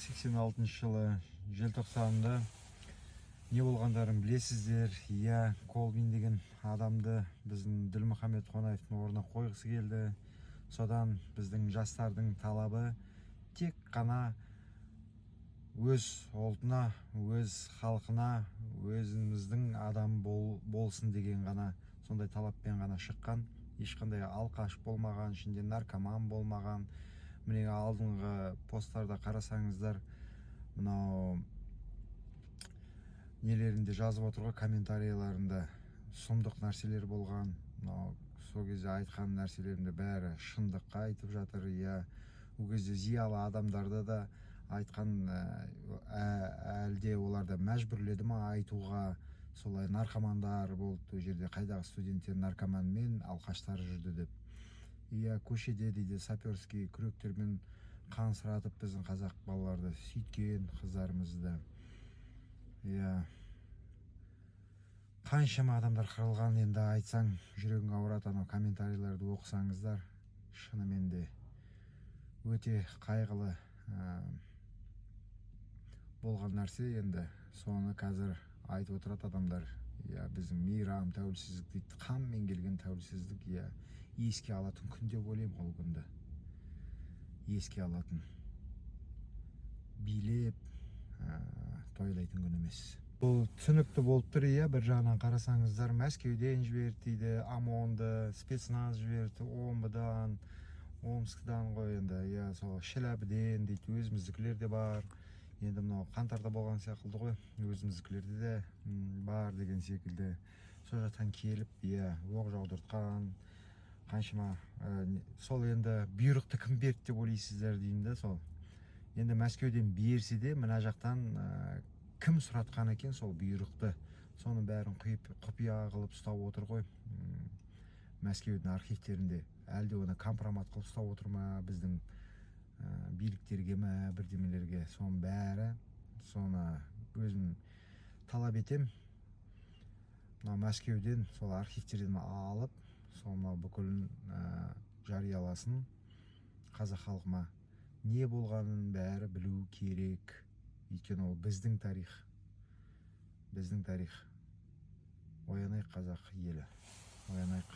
86 жылы желтоқсанында не болғандарын білесіздер. Иә, Колбин деген адамды біздің Ділмұхамед Қонаевтың орнына қойғысы келді. Содан біздің жастардың талабы тек қана өз ұлтына, өз халқына, өзіміздің адам болсын деген ғана, сондай талаппен ғана шыққан. Ешқандай алқаш болмаған, ішінде наркоман болмаған. Міне, алдыңғы посттарда қарасаңыздар, мынау нелерінде жазып отыр ғой, комментарийларында сұмдық нәрселер болған. Мынау сол кезде айтқан нәрселерінде бәрі шындыққа айтып жатыр. Иә, ол кезде зиялы адамдарды да айтқан, әлде оларды мәжбүрледі ма айтуға? Солай наркомандар болды ол жерде, қайдағы студенттер, наркоман мен алқаштар жүрді деп. Иә, көшеде дейді, саперский күректермен қан сұратып, біздің қазақ балаларды сөйткен, қыздарымызды. Иә, қаншама адамдар қырылған, енді айтсаң, жүрегің ауырады. Анау комментарийлерді оқысаңыздар, шынымен де өте қайғылы болған нәрсе. Енді соны қазір айтып отырады адамдар. Иә, біздің мейрам, тәуелсіздік дейді, қанмен келген тәуелсіздік. Иә, еске алатын күн деп ойлаймын ол күнді, еске алатын, билеп тойлайтын күн емес. Бұл түсінікті болып тұр. Иә, бір жағынан қарасаңыздар, Мәскеуден жіберді дейді ОМОНды, спецназ жіберді Омбыдан, Омскідан ғой енді. Иә, сол Шіләбіден дейді, өзіміздікілер де бар. Енді мынау қаңтарда болған секілді ғой, өзіміздікілерде де бар деген секілді. Сол жақтан келіп, иә, оқ жаудыртқан қаншама. Сол енді бұйрықты кім берді деп ойлайсыздар деймін да. Сол енді Мәскеуден берсе де, мына жақтан кім сұратқан екен сол бұйрықты? Соның бәрін құпия қылып ұстап отыр ғой Мәскеудің архивтерінде. Әлде оны компромат қылып ұстап отыр ма біздің биліктерге ма, бірдемелерге? Соның бәрі, соны өзім талап етем, мынау Мәскеуден сол архивтерден алып, сол мынау бүкілін жарияласын. Қазақ халқыма не болғанын бәрі білу керек, өйткені ол біздің тарих, біздің тарих. Оянайық, қазақ елі, оянайық!